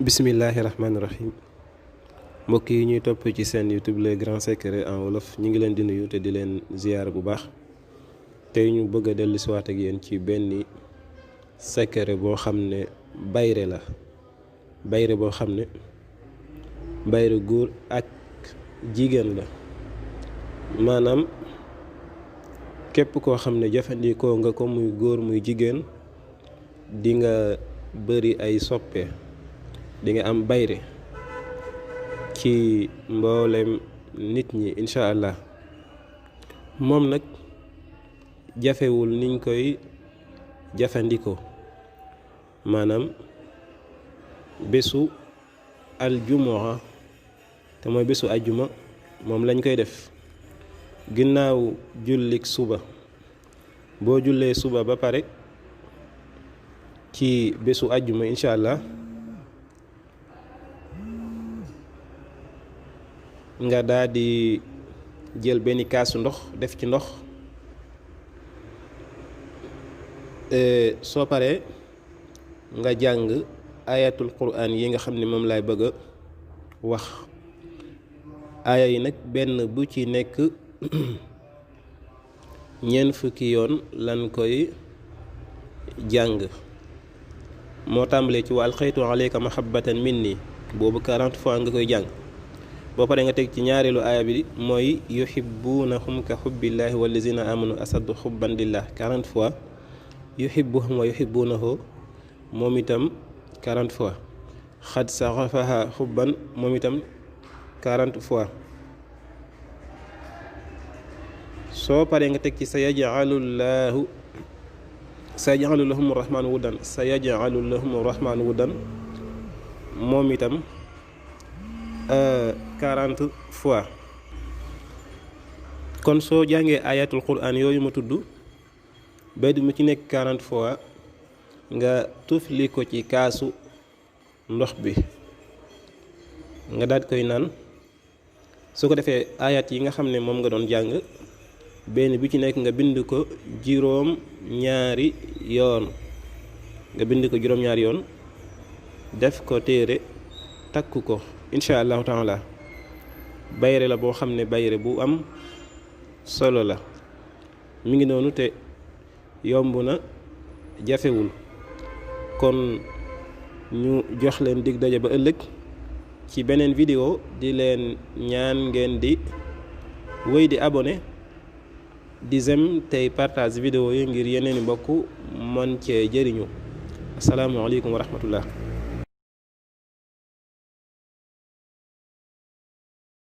bismillahi rahmaani rahim mbokk yi ñuy topp ci seen YouTube les grands secrets en wolof ñu ngi leen di nuyu te di leen ziyaar bu baax tey ñu bëgg a dellu siwaat ak yéen ci benn secret boo xam ne bayre la bayre boo xam ne bayre góor ak jigéen la maanaam képp koo xam ne jëfandikoo nga ko muy góor muy jigéen di nga bëri ay soppe di nga am bayre ci mboolem nit ñi incha allah moom nag jafewul niñ koy jëfandikoo maanaam bésu aljumuha te mooy bésu ajjuma moom lañ koy def ginnaaw jullik suba boo jullee suba ba pare ci bésu ajjuma incha allah nga daal di jël benn kaasu ndox def ci ndox soo paree nga jàng ayatul quran yi nga xam ne moom laay bëgg a wax aaya yi nag benn bu ci nekk ñeent fukki yoon lan koy jàng moo tàmbalee ci wa alxaytu alayka mahabbatan minni boobu 40 fois nga koy jàng boo paree nga teg ci ñaareelu aaya bi mooy yuhibbunahum ka xubbillaahi wallazina amanu asaddu xubban lillah 40 fois yuhibbuhum wa yuhibbunahu moom itam 40 fois xad saxafaha xubban moom itam 40 fois soo paree nga teg ci sayaj'alu lahum rahmaanu wuddan sayaj'alu lahum rahmaanu wuddan moom itam 40 fois kon soo jàngee ayatul quran yooyu ma tudd bayt mu ci nekk 40 fois nga tufli ko ci kaasu ndox bi nga daal koy naan su ko defee ayat yi nga xam ne moom nga doon jàng benn bi ci nekk nga bind ko juróom-ñaari yoon def ko téere takk ko incha allahu taala bayre la boo xam ne bayre bu am solo la mi ngi noonu te yomb na jafewul kon ñu jox leen dig daje ba ëllëg ci beneen vidéo di leen ñaan ngeen di wéy di abonné di j'aime tey partage vidéo yi ngir yeneeni mbokk mën cee jëriñu asalaamaaleykum wa rahmatullah